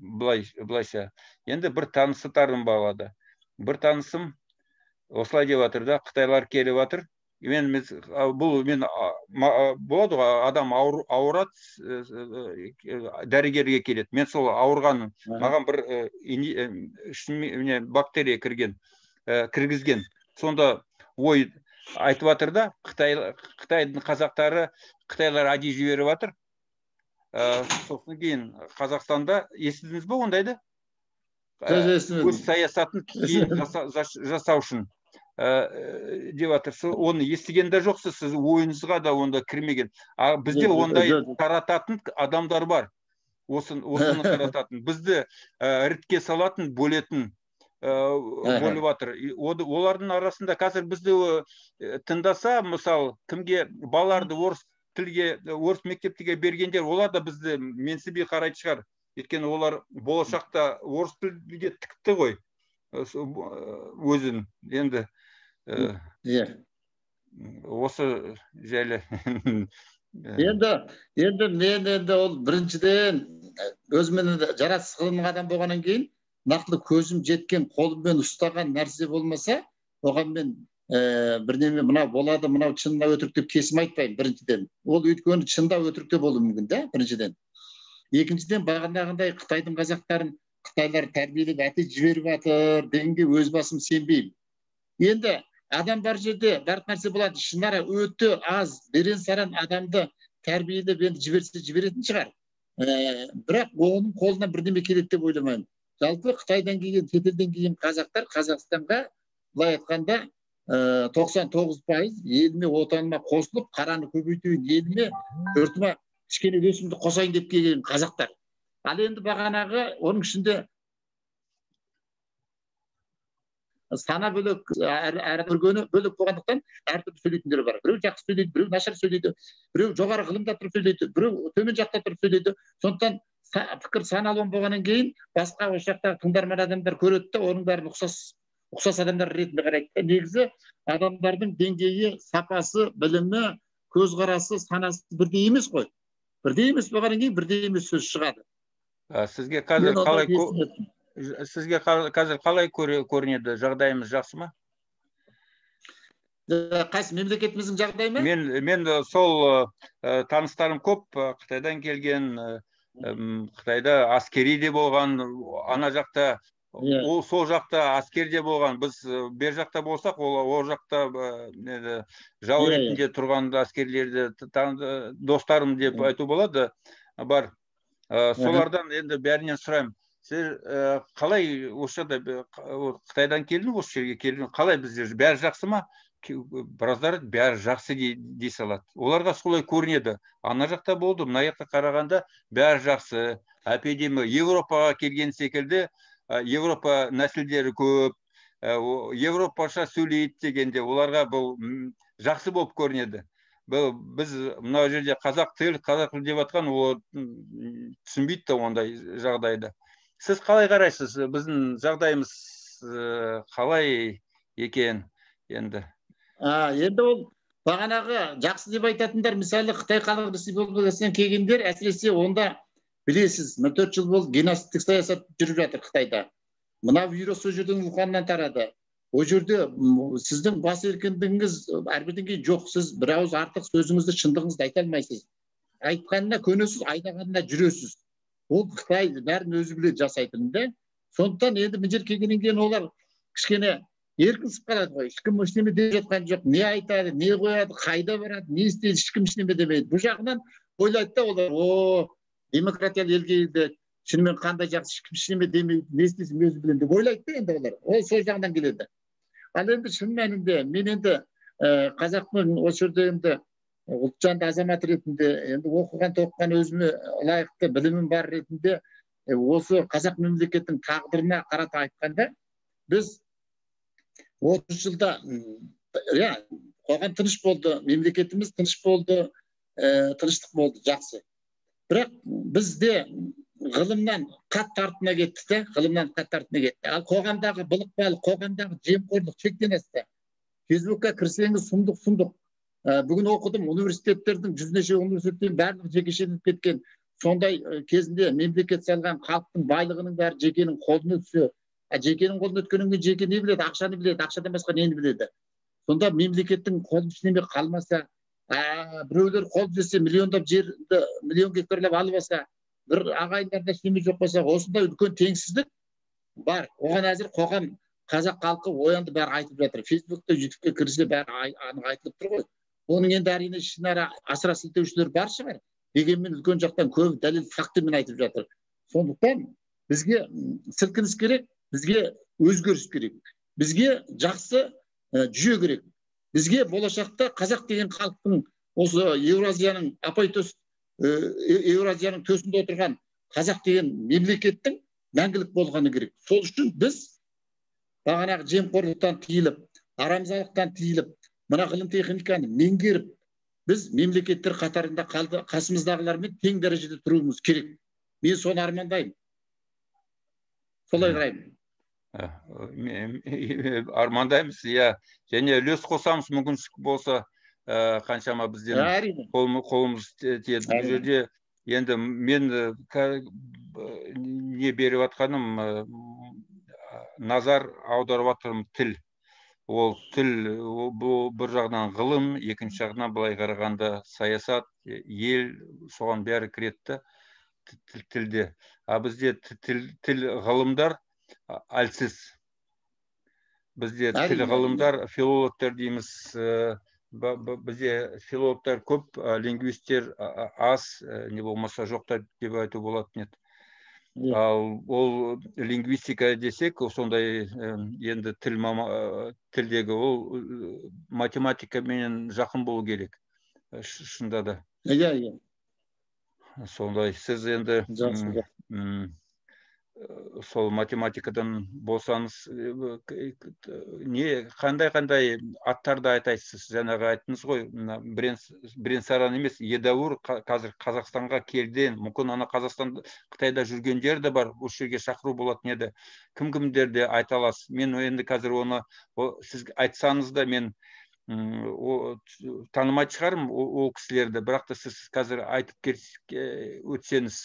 былайша. Енді бір таныстарым болады. Бір танысым осылай деп жатыр да, қытайлар келіп жатыр. Мен бұл мен болады ғой, адам ауырады, дәрігерге келеді. Мен сол ауырған, маған бір ішіме бактерия кірген, кіргізген. Сонда ой айтып жатыр да, Қытайдың қазақтары, қытайлар әдейі жіберіп жатыр. Сосын кейін Қазақстанда естідіңіз бе ондайды? Өз саясатын кейін жасау үшін деп жатыр. Оны естіген де жоқсыз, сіз ойыңызға да онда кірмеген. А бізде ондай тарататын адамдар бар. Осыны тарататын. Бізді ірітке салатын, бөлетін, бөліп жатыр. Олардың арасында қазір бізді тыңдаса, мысал, кімге балаларды орыс тілге, орыс мектептіге бергендер, олар да бізді менсінбей қарайтын шығар. Өйткені олар болашақта орыс тілге тікті ғой өзін. Енді осы жайлы. Енді мен енді ол біріншіден өзімен жаратылыс ғылымының адам болғаннан кейін нақтылы көзім жеткен, қолыммен ұстаған нәрсе болмаса, оған мен бірдеме мынау болады, мынау шын, мынау өтірік деп кесім айтпаймын біріншіден. Ол өйткені шын да өтірік те болуы мүмкін да, біріншіден. Екіншіден, бағанағындай Қытайдың қазақтарын қытайлар тәрбиелеп әте жіберіп жатыр дегенге өз басым сенбеймін. Енді адам бар жерде барлық нәрсе болады. Ішінара өте аз берен саран адамды тәрбиелеп енді жіберсе жіберетін шығар. Бірақ оның қолынан бірдеме келеді деп ойламаймын. Жалпы Қытайдан келген, шетелден келген қазақтар Қазақстанға былай айтқанда 99% еліме, отаныма қосылып, қараны көбейтейін, еліме, жұртыма кішкене үлесімді қосайын деп келген қазақтар. Ал енді бағанағы оның ішінде сана бөлек, әр көргені бөлек болғандықтан әртүрлі сөйлейтіндер бар. Біреу жақсы сөйлейді, біреу нашар сөйлейді, біреу жоғары ғылымда тұрып сөйлейді, біреу төмен жақта тұрып сөйлейді. Сондықтан пікір сан алуан болғаннан кейін басқа осы жақтағы тыңдарман адамдар көреді де, оның бәрін ұқсас адамдар ретінде қарайды. Негізі адамдардың деңгейі, сапасы, білімі, көзқарасы, санасы бірдей емес қой. Бірдей емес болғаннан кейін бірдей емес сөз шығады. Сізге қазір қалай сізге қазір қалай көрінеді? Жағдайымыз жақсы ма? Қайсы мемлекетіміздің жағдайы ма? Мен сол таныстарым көп, Қытайдан келген, Қытайда әскери де болған, ана жақта, ол сол жақта әскер де болған. Біз бер жақта болсақ, ол жақта жау ретінде тұрған әскерлерді достарым деп айту болады бар. Солардан енді бәрінен сұраймын. Сіздер қалай осы жерде, Қытайдан келдің, осы жерге келдің, қалай бізде бәрі жақсы ма? Біраздары бәрі жақсы дей салады. Оларға солай көрінеді. Ана жақта болды, мына жақта қарағанда бәрі жақсы. Әп-әдемі Европаға келген секілді, Европа нәсілдері көп, европаша сөйлейді дегенде оларға бұл жақсы болып көрінеді. Бұл біз мына жерде қазақ тіл, қазақ тіл деп жатқан, ол түсінбейді да ондай жағдайды. Сіз қалай қарайсыз? Біздің жағдайымыз қалай екен енді? Енді ол бағанағы жақсы деп айтатындар, мысалы, Қытай Халық Республикасынан келгендер, әсіресе онда білесіз, мына 4 жыл болды геноцидтік саясат жүріп жатыр Қытайда. Мына вирус сол жерден, Уханнан тарады. Ол жерде сіздің бас еркіндігіңіз әрбірден кейін жоқ, сіз бір ауыз артық сөзіңізді, шындығыңызды айта алмайсыз. Айтқанына көнесіз, айдағанына жүресіз. Ол Қытай бәрін өзі біледі жасайтынын да. Сондықтан енді мына жерге келгеннен кейін олар кішкене еркінсіп қалады ғой. Ешкім ештеме деп жатқан жоқ. Не айтады, не қояды, қайда барады, не істейді, ешкім ештеме демейді. Бұл жағынан ойлайды да олар: о, демократиялы елге келдік, шынымен қандай жақсы, ешкім ештеме демейді, не істесем өзім білемін деп ойлайды да енді олар. Ол сол жағынан келеді. Ал енді шын мәнінде мен енді қазақтың осы жерде енді ұлтжанды азамат ретінде, енді оқыған тоқыған өзіме лайықты білімім бар ретінде, осы қазақ мемлекеттің тағдырына қарата айтқанда, біз 30 жылда иә, қоғам тыныш болды, мемлекетіміз тыныш болды, тыныштық болды, жақсы. Бірақ бізде ғылымнан қатты артына кетті де, ғылымнан қатты артына кетті. Ал қоғамдағы былық-балық, қоғамдағы жемқорлық шектен асты. Фейсбукқа кірсеңіз, сұмдық, сұмдық. Бүгін оқыдым, университеттердің жүзінеше университеттің барлығы жекешеленіп кеткен. Сондай кезінде мемлекет салған халықтың байлығының бәрі жекенің қолына түссе, жекенің қолына өткеннен кейін жеке не біледі? Ақшаны біледі, ақшадан басқа нені біледі? Сонда мемлекеттің қолының ішінде қалмаса, біреулер қол жесе, миллиондап жерді, миллион гектарлап алып алса, бір ағайындарда ештеме жоқ болса, осындай үлкен теңсіздік бар. Оған әзір қоғам, қазақ халқы оянды, бәрі айтып жатыр. Фейсбукте, Ютубке кірсе, бәрі анық айтылып тұр ғой. Оның енді әрине ішінара асыра сілтеушілер бар шығар. Дегенмен үлкен жақтан көп дәлел фактімен айтып жатыр. Сондықтан бізге сілкініс керек, бізге өзгеріс керек, бізге жақсы жүйе керек. Бізге болашақта қазақ деген халықтың осы Еуразияның апай төс, Еуразияның төсінде отырған қазақ деген мемлекеттің мәңгілік болғаны керек. Сол үшін біз бағанағы жемқорлықтан тыйылып, арамзалықтан тыйылып, мына ғылым техниканы меңгеріп, біз мемлекеттер қатарында қалды, қасымыздағылармен тең дәрежеде тұруымыз керек. Мен соны армандаймын. Солай қараймын. Армандаймыз, иә. Және үлес қосамыз, мүмкіншілік болса, қаншама бізден әрине қолымыз тиеді. Бұл жерде енді мен не беріп жатқаным, назар аударып жатырмын тіл. Ол тіл, бұл бір жағынан ғылым, екінші жағынан былай қарағанда саясат, ел, соған бәрі кіреді тілде. А бізде тіл ғылымдар әлсіз. Бізде тіл ғылымдар, филологтар дейміз, бізде филологтар көп, лингвисттер аз, не болмаса жоқ та деп айту болатын еді. Ал ол лингвистика десек, сондай енді тіл тілдегі ол математикаменен жақын болу керек шынында да. Иә, иә. Сондай сіз енді сол математикадан болсаңыз, не қандай аттарды айтайсыз? Жаңағы айттыңыз ғой, мына бірен-саран емес, едәуір қазір Қазақстанға келді. Мүмкін ана Қазақстан, Қытайда жүргендер де бар, осы жерге шақыру болатын еді. Кім кімдерді айта аласыз? Мен енді қазір оны сіз айтсаңыз да мен танымайтын шығармын ол кісілерді, бірақ та сіз қазір айтып өтсеңіз,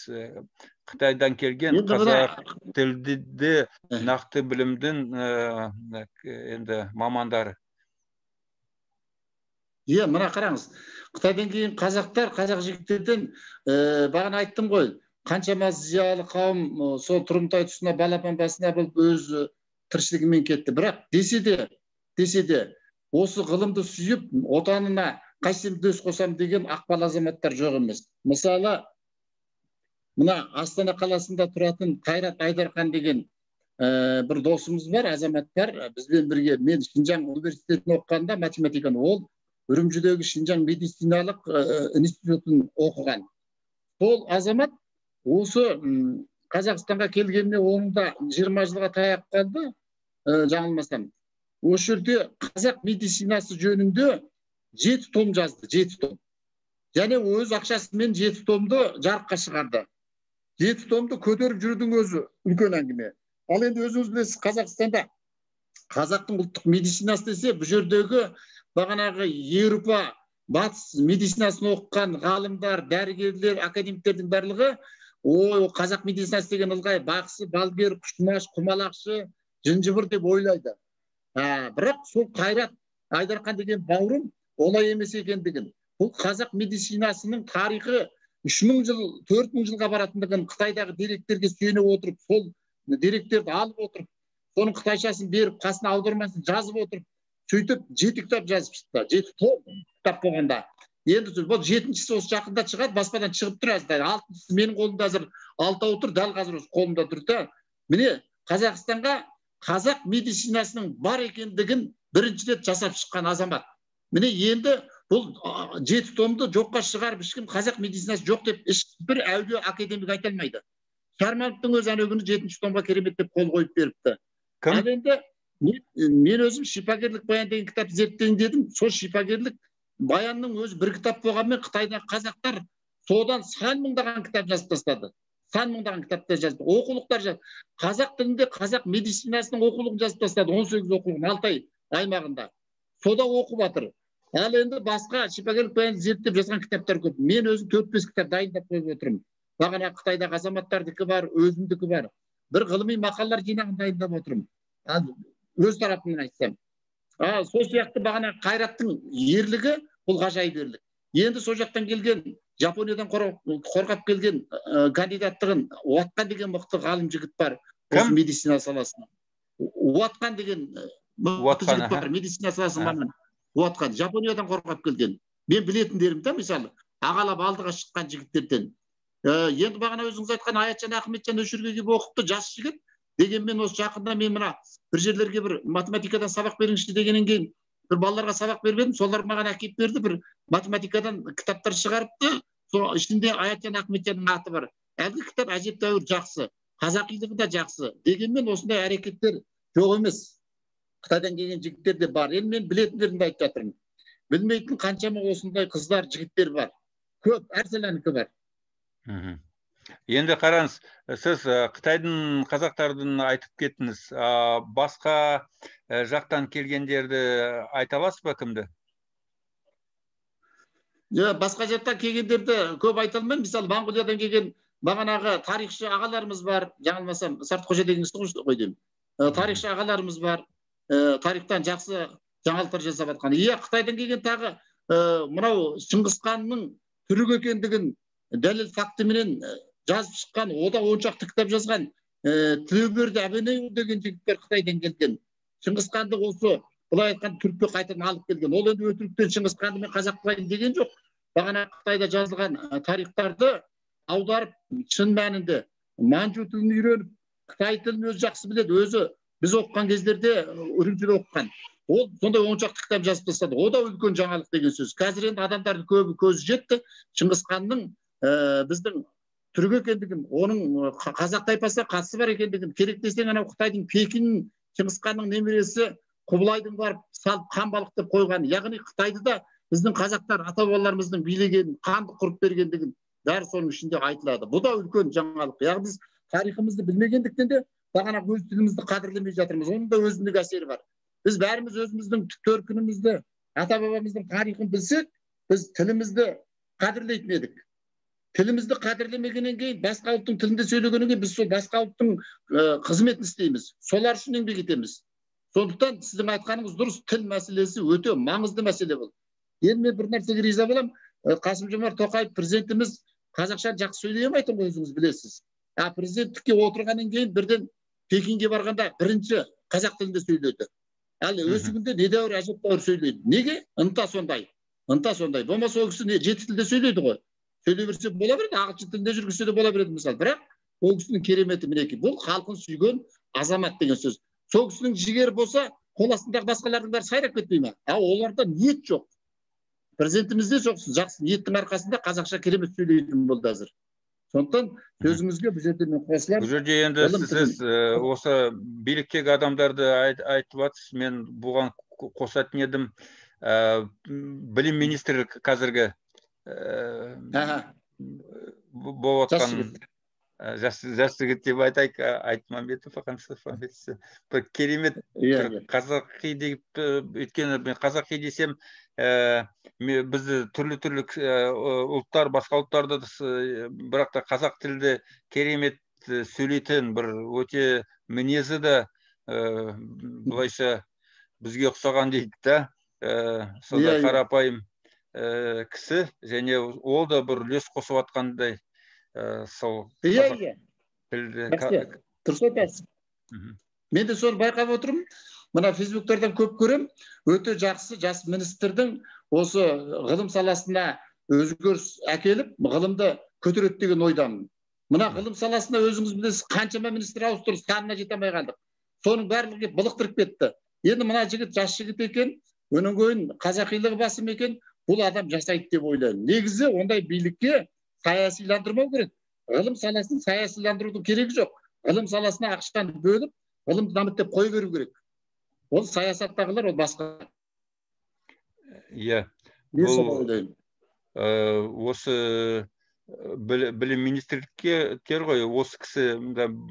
Қытайдан келген қазақ тілді нақты білімдің енді мамандары. Иә, мына қараңыз, Қытайдан келген қазақтар, қазақ жігіттерден бағана айттым ғой, қаншама зиялы қауым сол Тұрымтай тұсына, балапан басына болып өз тіршілігімен кетті. Бірақ десе де осы ғылымды сүйіп, отанына қайсым дөс қосам деген ақпал азаматтар жоқ емес. Мысалы, Мына Астана қаласында тұратын Қайрат Айдархан деген бір досымыз бар, азамат бар. Бізбен бірге мен Шинжаң университетін оқығанда математиканы, ол Үрімжідегі Шинжаң медициналық институтын оқыған. Сол азамат осы Қазақстанға келгеніне оның да 20 жылға таяп қалды, жаңылмасам. Осы жерде қазақ медицинасы жөнінде 7 том жазды, 7 том. Және өз ақшасымен 7 томды жарыққа шығарды. 7 томды көтеріп жүрудің өзі үлкен әңгіме. Ал енді өзіңіз білесіз, Қазақстанда қазақтың ұлттық медицинасы десе, бұл жердегі бағанағы Еуропа батыс медицинасын оқыған ғалымдар, дәрігерлер, академиктердің барлығы, ой, қазақ медицинасы деген ылғай бақсы, балгер, құшмаш, құмалақшы, жын-жыбыр деп ойлайды. Бірақ сол Қайрат Айдархан деген бауырым олай емес екендігін, бұл қазақ медицинасының тарихы 3000 жыл, 4000 жылға баратындығын Қытайдағы деректерге сүйене отырып, сол деректерді алып отырып, соның қытайшасын беріп, қасына аудармасын жазып отырып, сөйтіп 7 кітап жазып шықты. 7 том кітап болғанда. Енді бұл 7-шісі осы жақында шығады, баспадан шығып тұр әзір. 6-шысы менің қолымда әзір, 6-ау тұр, дәл қазір осы қолымда тұр да. Міне, Қазақстанға қазақ медицинасының бар екендігін бірінші рет жасап шыққан азамат. Міне, енді бұл 7 томды жоққа шығарып, ешкім қазақ медицинасы жоқ деп ешбір әулие академик айта алмайды. Шармановтың өзі ана күні 7-ші томға керемет деп қол қойып беріпті. Ал енді мен өзім шипагерлік баян деген кітап зерттейін дедім. Сол шипагерлік баянның өзі бір кітап болғанмен, Қытайдағы қазақтар содан сан мыңдаған кітап жазып тастады. Сан мыңдаған кітаптар жазды, оқулықтар жазды. Қазақ тілінде қазақ медицинасының оқулығын жазып тастады, 18 оқулығын Алтай аймағында. Сода оқып жатыр. Ал енді басқа шипагерлік баянды зерттеп жазған кітаптар көп. Мен өзім 4-5 кітап дайындап қойып отырмын. Бағана Қытайдағы азаматтардікі бар, өзімдікі бар. Бір ғылыми мақалалар жинағын дайындап отырмын. Ал өз тарапымнан айтсам. Сол сияқты бағана Қайраттың ерлігі бұл ғажайып ерлік. Енді сол жақтан келген, Жапониядан қорғап келген кандидаттығын Уатқан деген мықты ғалым жігіт бар. Осы медицина саласында. Уатқан деген мықты жігіт бар, медицина саласының маманы. Уатқан, Жапониядан қорғап келген. Мен білетіндерім да, мысалы, ағалап алдыға шыққан жігіттерден. Енді бағана өзіңіз айтқан Аятжан Ахметжан осы жерге келіп оқыпты, жас жігіт. Дегенмен осы жақында мен мына бір жерлерге бір математикадан сабақ беріңізші дегеннен кейін бір балаларға сабақ беріп едім, солар маған әкеліп берді, бір математикадан кітаптар шығарыпты, сол ішінде Аятжан Ахметжанның аты бар. Әлгі кітап әжептәуір жақсы, қазақилығы да жақсы. Дегенмен осындай әрекеттер жоқ емес. Қытайдан келген жігіттер де бар. Енді мен білетіндерімді айтып жатырмын. Білмейтін қаншама осындай қыздар, жігіттер бар. Көп, әр саланікі бар. Енді қараңыз, сіз Қытайдың, қазақтардың айтып кеттіңіз. Басқа жақтан келгендерді айта аласыз ба, кімді? Басқа жақтан келгендерді көп айта алмаймын. Мысалы, Моңғолиядан келген бағанағы тарихшы ағаларымыз бар. Жаңылмасам, Сартқожа деген кісі ғой деймін. Тарихшы ағаларымыз бар. Тарихтан жақсы жаңалықтар жасап жатқан. Иә, Қытайдан келген тағы мынау Шыңғыс ханның түрік екендігін дәлел фактіменен жазып шыққан, ода 10 шақты кітап жазған Тілеуберді Әбенайұлы деген жігіттер Қытайдан келген. Шыңғыс ханды осы былай айтқан түрікке қайтадан алып келген. Ол енді өтіріктен Шыңғыс ханды мен қазақ қылайын деген жоқ. Бағана Қытайда жазылған тарихтарды аударып, шын мәнінде манжу тілін үйреніп, қытай тілін өзі жақсы біледі, өзі біз оқыған кездерде Үрімжіде оқыған. Ол сондай 10 шақты кітап жазып тастады. О да үлкен жаңалық деген сөз. Қазір енді адамдардың көбі көзі жетті. Шыңғыс ханның біздің түрік екендігін, оның қазақ тайпасына қатысы бар екендігін, керек десең анау Қытайдың Пекин Шыңғыс ханның немересі Құбылайдың барып салып қанбалық деп қойған. Яғни Қытайды да біздің қазақтар ата-бабаларымыздың билеген, қанды құрып бергендігін бәрі соның ішінде айтылады. Бұл да үлкен жаңалық. Яғни біз тарихымызды білмегендіктен де бағана өз тілімізді қадірлемей жатырмыз. Оның да өзіндік әсері бар. Біз бәріміз өзіміздің түп төркінімізді, ата-бабамыздың тарихын білсек, біз тілімізді қадірлейтін едік. Тілімізді қадірлемегеннен кейін, басқа ұлттың тілінде сөйлегеннен кейін біз сол басқа ұлттың қызметін істейміз. Солар үшін еңбек етеміз. Сондықтан сіздің айтқаныңыз дұрыс, тіл мәселесі өте маңызды мәселе бұл. Енді мен бір нәрсеге риза боламын. Қасым-Жомарт Тоқаев президентіміз қазақша жақсы сөйлей алмайтын ғой, өзіңіз білесіз. А президенттікке отырғаннан кейін бірден Пекинге барғанда бірінші қазақ тілінде сөйледі. Ал өз күнде недәуір әжептәуір сөйлейді. Неге? Ынта сондай. Ынта сондай. Болмаса ол кісі 7 тілде сөйлейді ғой. Сөйлей берсе бола береді, ағылшын тілінде жүргізсе де бола береді мысалы. Бірақ ол кісінің кереметі мінекей, бұл халқын сүйген азамат деген сөз. Сол кісінің жігері болса, қол астындағы басқалардың бәрі сайрап кетпей ме? А оларда ниет жоқ. Президентімізде жоқ, жақсы ниеттің арқасында қазақша керемет сөйлейтін болды әзір. Сондықтан сөзіңізге бұл жерде мен қосыламын. Бұл жерде енді сіз осы биліктегі адамдарды айтып жатсыз, мен бұған қосатын едім. Білім министрі қазіргі болып жатқан жас жігіт деп айтайық, Айтмамбетов, бір керемет қазақи деп, өйткені мен қазақи десем, бізді түрлі-түрлі ұлттар, басқа ұлттарды, бірақ та қазақ тілді керемет сөйлейтін, бір өте мінезі де былайша бізге ұқсаған дейді да, сондай қарапайым кісі, және ол да бір үлес қосып жатқандай сол иә. Тілді. Дұрыс айтасыз. Мен де соны байқап отырмын. Мына фейсбуктардан көп көрем. Өте жақсы жас министрдің осы ғылым саласына өзгеріс әкеліп, ғылымды көтереді деген ойдамын. Мына ғылым саласына өзіңіз білесіз, қаншама министр ауыстырды, санына жете алмай қалдық. Соның барлығы келіп былықтырып кетті. Енді мына жігіт жас жігіт екен, оның кейін қазақилығы басым екен, бұл адам жасайды деп ойлаймын. Негізі ондай билікке саясиландырмау керек. Ғылым саласын саясиландырудың керегі жоқ. Ғылым саласына ақшаны бөліп, ғылымды дамыт деп қоя беру керек. Ол саясаттағылар, ол басқа. Иә. Мен солай ойлаймын. Осы білім министрлікке тер ғой, осы кісі,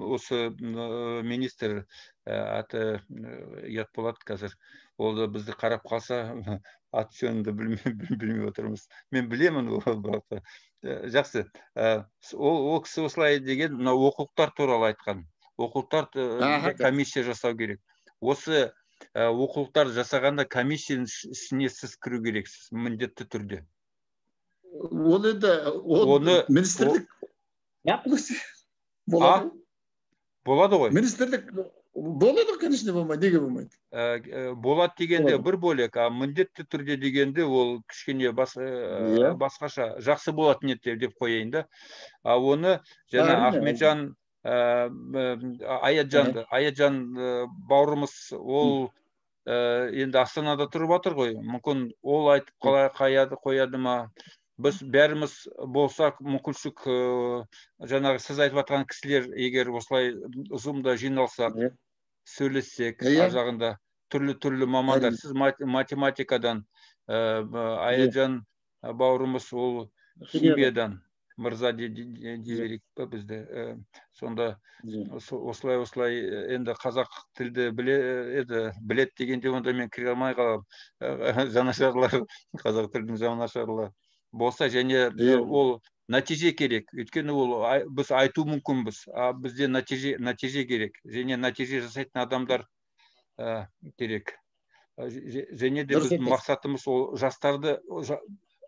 осы министр аты ұят болады қазір. Ол да бізді қарап қалса, аты жөнін білмей отырмыз. Мен білемін, бірақ жақсы. Ол кісі осылай деген, мына оқулықтар туралы айтқан. Оқулықтар комиссия жасау керек. Осы оқулықтар жасағанда комиссияның ішіне сіз кіру керексіз, міндетті түрде. Ол енді оны министрлік болады. Болады ғой. Министрлік болады, конечно, болмайды, неге болмайды? Болады дегенде бір бөлек, а міндетті түрде дегенде ол кішкене басқаша, жақсы болатын еді деп қояйын да. А оны жаңа Ахметжан, Аятжан бауырымыз, ол енді Астанада тұрып жатыр ғой, мүмкін ол айтып қалай қояды ма? Біз бәріміз болсақ, мүмкіншілік, жаңағы сіз айтып жатқан кісілер, егер осылай Zoom-да жиналсақ, сөйлессек, ар жағында түрлі-түрлі мамандар, сіз математикадан, Аятжан бауырымыз ол химиядан, мырза дей берейік па бізді. Сонда осылай енді қазақ тілді біледі дегенде онда мен кіре алмай қаламын. Жанашырлар, қазақ тілдің жанашырлары болса, және ол нәтиже керек. Өйткені ол біз айту мүмкінбіз, а бізде нәтиже керек. Және нәтиже жасайтын адамдар керек. Және де біздің мақсатымыз ол жастарды,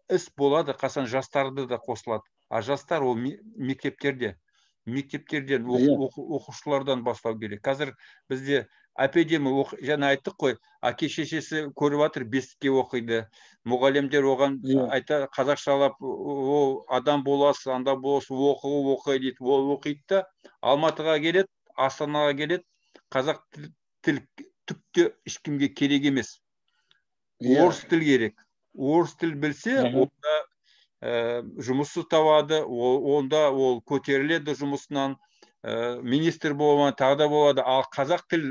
іс болады, қашан жастарды да қосылады. А жастар ол мектептерде, мектептерден, оқушылардан бастау керек. Қазір бізде әпедемі, жаңа айттық қой, әке шешесі көріп жатыр, бестікке оқиды. Мұғалімдер оған айта, қазақшалап, о, адам боласыз, анда боласыз, оқы, оқы дейді. Ол оқиды да, Алматыға келеді, Астанаға келеді, қазақ тіл түкте ешкімге керек емес. Орыс тіл керек. Орыс тіл білсе, онда жұмысы табады, онда ол көтеріледі жұмысынан, министр болады, тағы да болады. Ал қазақ тіл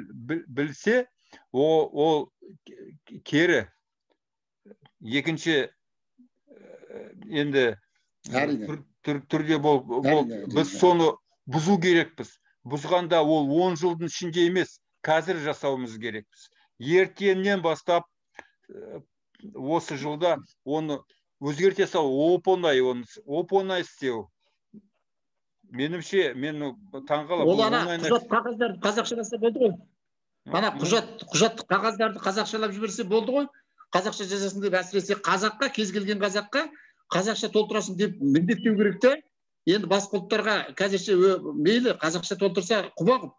білсе, ол кері. Екінші енді түрде болып, біз соны бұзу керекпіз. Бұзғанда ол 10 жылдың ішінде емес, қазір жасауымыз керекпіз. Ертеңнен бастап осы жылда оны өзгерте салу, оп-оңай, оны оп-оңай істеу. Менімше, мен таңғаламын. Ол ана құжат қағаздарды қазақшаласа болды ғой. Ана құжат қағаздарды қазақшалап жіберсе болды ғой. Қазақша жазасың деп, әсіресе қазаққа, кез келген қазаққа қазақша толтырасың деп міндеттеу керек те. Енді басқа ұлттарға қазірше мейлі қазақша толтырса құба-құп,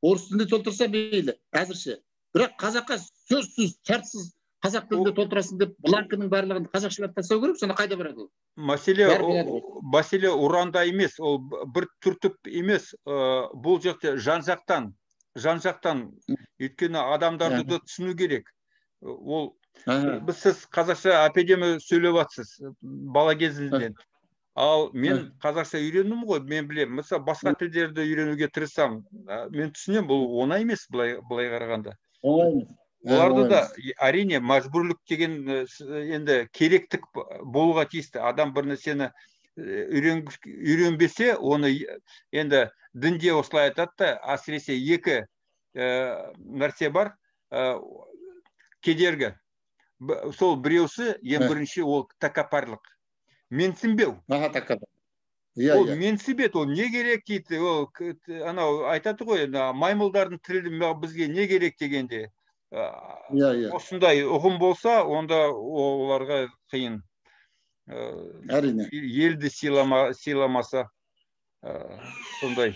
орыс тілінде толтырса мейлі әзірше. Бірақ қазаққа сөзсіз, шартсыз Қазақ тілінде толтырасың деп бланкінің барлығын қазақшалап тастау керек, сонда қайда барады ол? Мәселе ұранда емес, ол бір түртіп емес, бұл жерде жан-жақтан, өйткені адамдарды да түсіну керек. Ол біз сіз қазақша әп-әдемі сөйлеп жатсыз бала кезіңізден. Ал мен қазақша үйрендім ғой, мен білемін. Мысалы, басқа тілдерді үйренуге тырысамын. Мен түсінемін, бұл оңай емес былай қарағанда. Оңай емес. Оларды да әрине мәжбүрлік деген енді керектік болуға тиісті. Адам бір нәрсені үйренбесе, оны енді дінде осылай айтады да, әсіресе екі нәрсе бар, кедергі. Сол біреусі, ең бірінші ол тәкаппарлық. Менсінбеу. Ол менсінбеді, ол не керек дейді, ол анау айтады ғой, маймылдардың тілі бізге не керек дегенде. Осындай ұғым болса, онда оларға қиын. Әрине. Елді сыйламаса, сондай.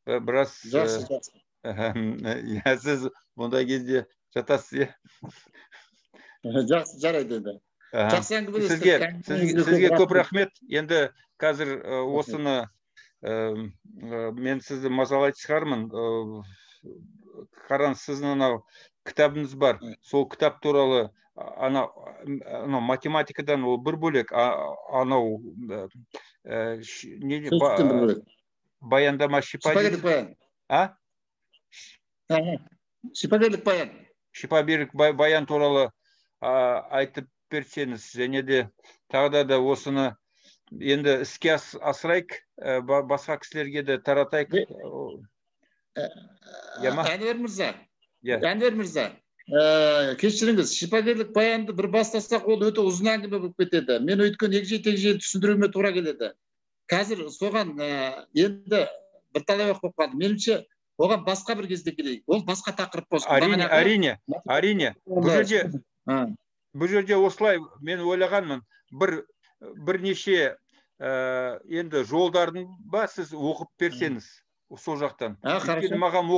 Біраз. Жақсы, жақсы. Сіз бұндай кезде жатасыз, иә? Жақсы, жарайды енді. Жақсы әңгімелестік. Сізге көп рахмет. Енді қазір осыны мен сізді мазалайтын шығармын. Қараңыз, сіздің анау кітабыңыз бар. Сол кітап туралы анау математикадан ол бір бөлек, анау баяндама шипагерлік баян. А? Шипагерлік баян. Шипагерлік баян туралы айтып берсеңіз, және де тағы да осыны енді іске асырайық, басқа кісілерге де таратайық. Әнуар мырза, Әнуар мырза, кешіріңіз, шипагерлік баянды бір бастасақ, ол өте ұзын әңгіме болып кетеді. Мен өйткені егжей-тегжейлі түсіндіруіме тура келеді. Қазір соған енді бірталай уақыт болып қалды. Меніңше, оған басқа бір кезде келейік. Ол басқа тақырып болсын. Әрине, әрине, әрине. Бұл жерде осылай мен ойлағанмын, бірнеше енді жолдардың ба сіз оқып берсеңіз сол жақтан. Өйткені маған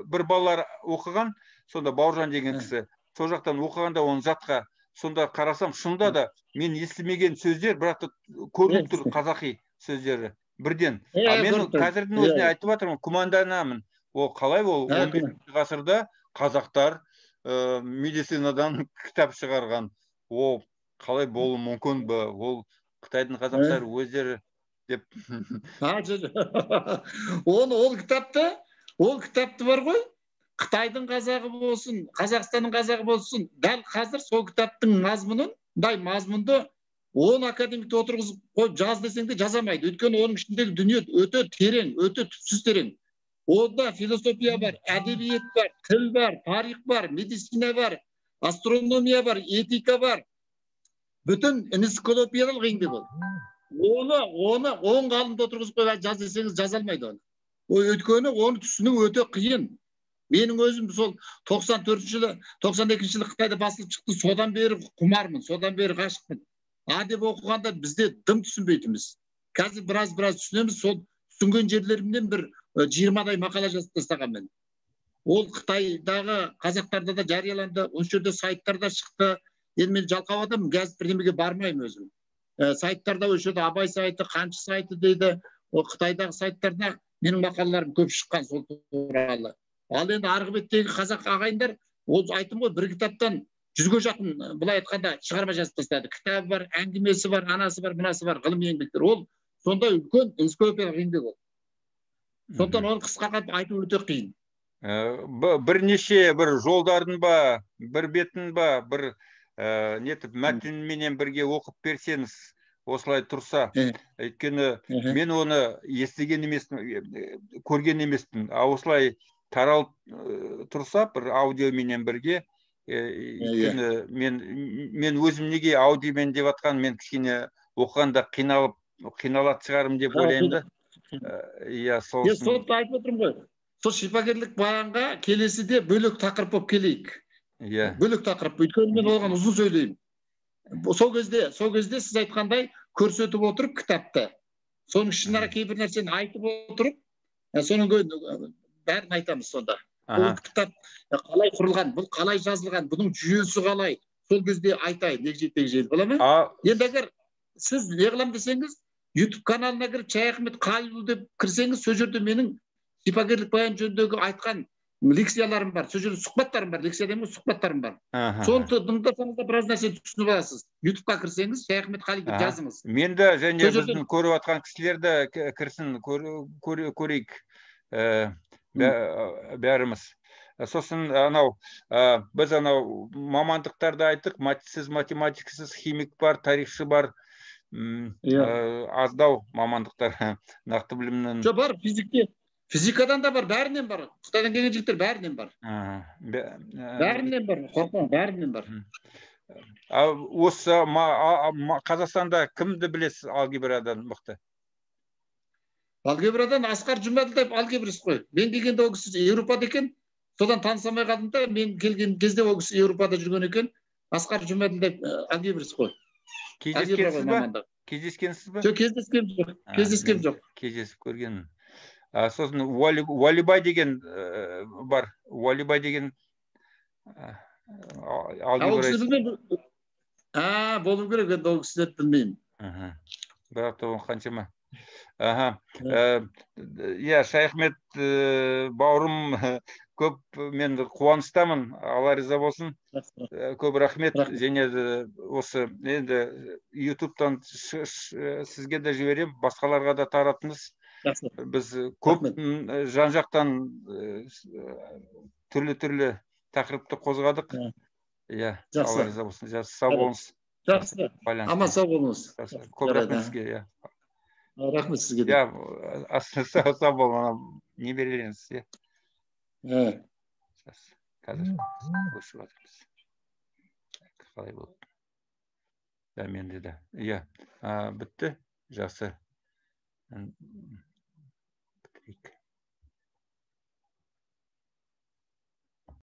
бір балалар оқыған, сонда Бауыржан деген кісі, сол жақтан оқығанда оны жатқа, сонда қарасам, шынында да мен естімеген сөздер, бірақ та көрініп тұр қазақи сөздері бірден. А мен қазірдің өзіне айтып жатырмын, күмәнданамын. Ол қалай ол 15 ғасырда қазақтар медицинадан кітап шығарған, ол қалай болуы мүмкін бе? Ол Қытайдың қазақтары өздері деп. Оны ол кітапты бар ғой, Қытайдың қазағы болсын, Қазақстанның қазағы болсын, дәл қазір сол кітаптың мазмұнын, мындай мазмұнды 10 академикті отырғызып қойып жаз десең де жаза алмайды. Өйткені оның ішіндегі дүние өте терең, өте түпсіз терең. Онда философия бар, әдебиет бар, тіл бар, тарих бар, медицина бар, астрономия бар, этика бар. Бүтін энциклопедиялық еңбек ол. Оны 10 ғалымды отырғызып қойып жаз десеңіз жаза алмайды оны. Өйткені оны түсіну өте қиын. Менің өзім сол 94 жылы, 92 жылы Қытайда басылып шықты, содан бері құмармын, содан бері ғашықпын. А деп оқығанда бізде дым түсінбейтінбіз. Қазір біраз түсінеміз, сол түсінген жерлерімнен бір 20-дай мақала жазып тастағанмын. Ол Қытайдағы қазақтарда да жарияланды, осы жерде сайттарда шықты. Енді мен жалқау адаммын, қазір бірдемеге бармаймын өзім. Сайттарда осы жерде Абай сайты, Қаншы сайты дейді. Ол Қытайдағы сайттарда менің мақалаларым көп шыққан сол туралы. Ал енді арғы беттегі қазақ ағайындар, ол айттым ғой, бір кітаптан 100-ге жақын былай айтқанда шығарма жазып тастады. Кітабы бар, әңгімесі бар, анасы бар, мынасы бар, ғылыми еңбектер. Ол сондай үлкен энциклопедиялық еңбек ол. Сондықтан оны қысқа қылып айту өте қиын. Бірнеше бір жолдардың ба, бір бетін ба, бір нетіп мәтінменен бірге оқып берсеңіз, осылай тұрса, өйткені мен оны естіген емеспін, көрген емеспін. А осылай таралып тұрса, бір аудиоменен бірге, өйткені мен өзім неге аудиомен деп атқан, мен кішкене оқығанда қиналатын шығармын деп ойлаймын да. Иә, сол үшін. Соны айтып отырмын ғой. Сол шипагерлік баянға келесіде бөлек тақырып болып келейік. Иә. Бөлек тақырып. Өйткені мен оған ұзын сөйлеймін. Сол кезде сіз айтқандай көрсетіп отырып кітапты, соның ішінара кейбір нәрсені айтып отырып, соның бәрін айтамыз сонда. Ол кітап қалай құрылған, бұл қалай жазылған, бұның жүйесі қалай, сол кезде айтайын егжей тегжейлі бола ма? Енді егер сіз не қыламын десеңіз, YouTube каналына кіріп Шаяхмет Қалиұлы деп кірсеңіз, сол жерде менің сипагерлік баян жөніндегі айтқан лекцияларым бар, сол жерде сұхбаттарым бар, лекция деймін ғой, сұхбаттарым бар. Соны тыңдасаңыз да біраз нәрсені түсініп аласыз. Ютубқа кірсеңіз, Шаяхмет Қали деп жазыңыз. Мен де және біздің көріп жатқан кісілер де кірсін, көрейік бәріміз. Сосын анау біз анау мамандықтарды айттық, сіз математиксіз, химик бар, тарихшы бар, аздау мамандықтар нақты білімнің. Жоқ, бар, физикте. Физикадан да бар, бәрінен бар. Қытайдан келген жігіттер бәрінен бар. Бәрінен бар, қорықпа, бәрінен бар. Осы Қазақстанда кімді білесіз алгебрадан мықты? Алгебрадан Асқар Жұмаділдаев алгебрист қой. Мен келгенде ол кісі Еуропада екен, содан таныса алмай қалдым да, мен келген кезде ол кісі Еуропада жүрген екен. Асқар Жұмаділдаев алгебрист қой. Кездескенсіз ба? Кездескенсіз ба? Жоқ, кездескенім жоқ. Кездескенім жоқ. Кездесіп көргенмін. Сосын Уәлибай деген бар. Уәлибай деген алгебра. Болу керек, енді ол кісілерді білмеймін. Бірақ та оның қаншама. Иә, Шаяхмет бауырым, көп мен қуаныштамын, Алла риза болсын. Көп рахмет. Және осы енді Ютубтан сізге де жіберемін, басқаларға да таратыңыз. Біз көп жан-жақтан түрлі-түрлі тақырыпты қозғадық. Иә, Алла риза болсын. Жақсы, сау болыңыз. Жақсы. Аман сау болыңыз. Көп рахмет сізге, иә. Рахмет сізге де. Иә, сау болыңыз, немерелеріңіз, иә. Қазір өшіп жатырмыз. Қалай болды? Да, менде де. Иә, бітті. Жақсы. Бітірейік.